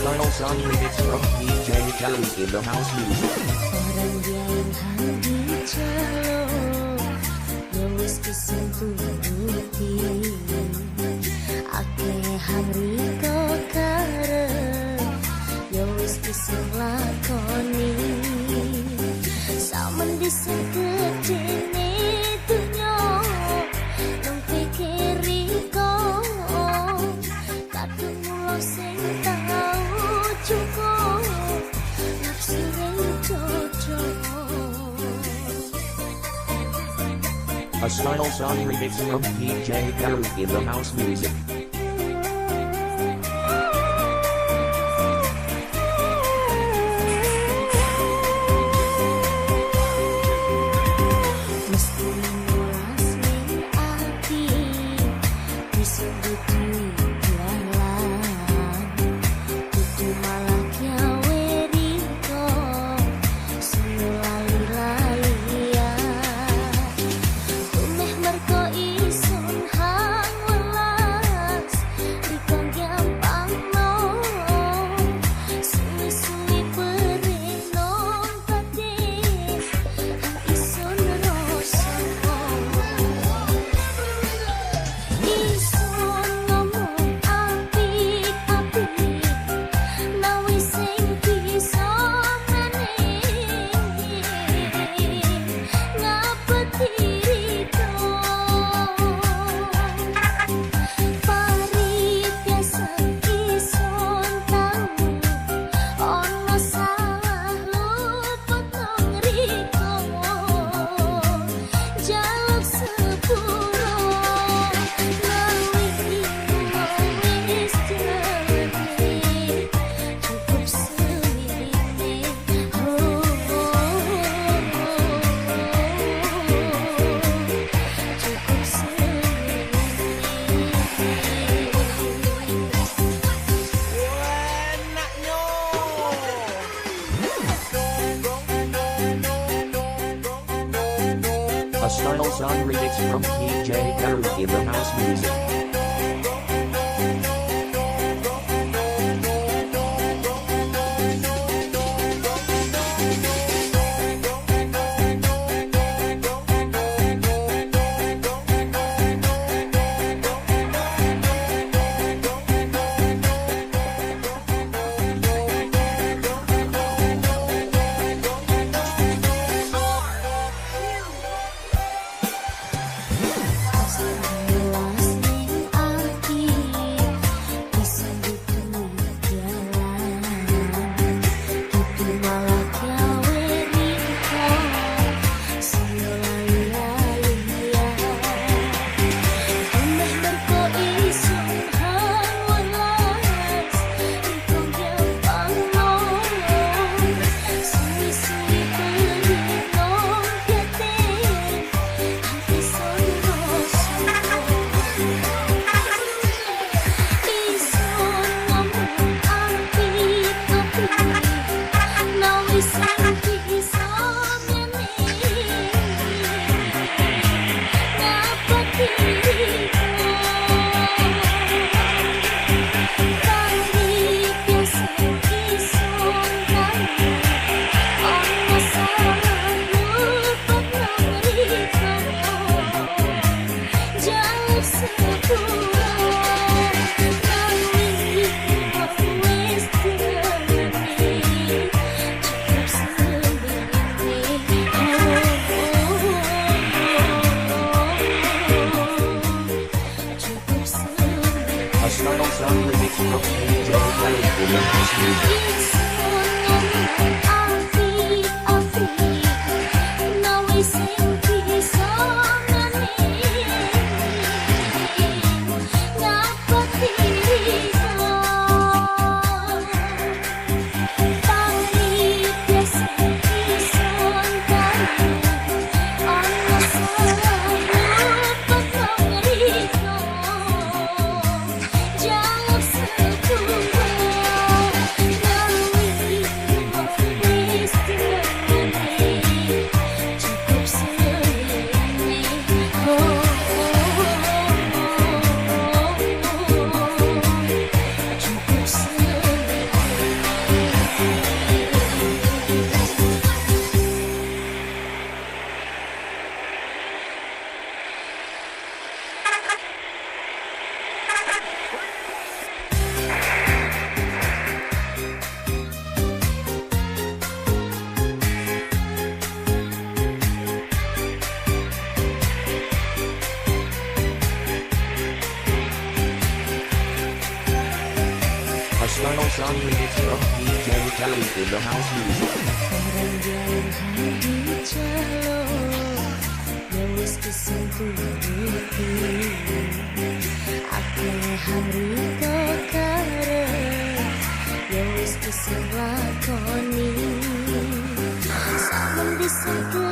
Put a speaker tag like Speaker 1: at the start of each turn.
Speaker 1: Style Song Remix from DJ Kelly in the house music.
Speaker 2: Orang biyen hang dijaluk, yo wis isin turuti. Akeh hang riko karep, yo wis isin lakoni. Samen disen gedene dunyo, nang pikir riko. Kadung mulo sing tau cukup, nafsu cocok.
Speaker 1: A Style Song Remix from DJ Kelly in the house music.
Speaker 2: Mesti mulas ning ati, disebut jalan. Kudu malah gawe riko, sing lali-lalian. Tumeh merko isun hang welas, riko gampang no. Suwi-suwi perenung batin, hang isun rasa. Isun ngomong apik-apik, nawi sing bisa maning ngapeti riko. Parit biasa isun tau, ono salah luput nang riko. Jaluk sepuro, nawi wis jalane, cukup semene. Oh, cukup semene.
Speaker 1: A Style Song Remix from DJ Kelly in the house music.
Speaker 2: Luas ning ati, disebut jalan. Kudu malah gawe riko, sing lali-lalian. Tumeh merko isun hang welas, riko gampang no. Suwi-suwi perenung batin, hang isun rasa. Isun ngomong apik-apik, nawi sing bisa maning ngapeti riko. Parit biasa isun tau, ono salah luput nang riko. Jaluk sepuro, nawi wis jalane, cukup semene. Oh, cukup semene.
Speaker 1: A Style Song Remix from DJ Kelly in the house music.
Speaker 2: Isun ngomong apik-apik, nawi sing bisa maning ngapeti riko. Parit biasa isun tau, ono salah luput nang riko. Jaluk sepuro, nawi
Speaker 1: Style Song Remix from DJ Terry in the house music.
Speaker 2: Barang jalur dijaluk, ya wis pesen turuti. Akeh hamrita karep, ya wis pesen lakoni. Saben bisa.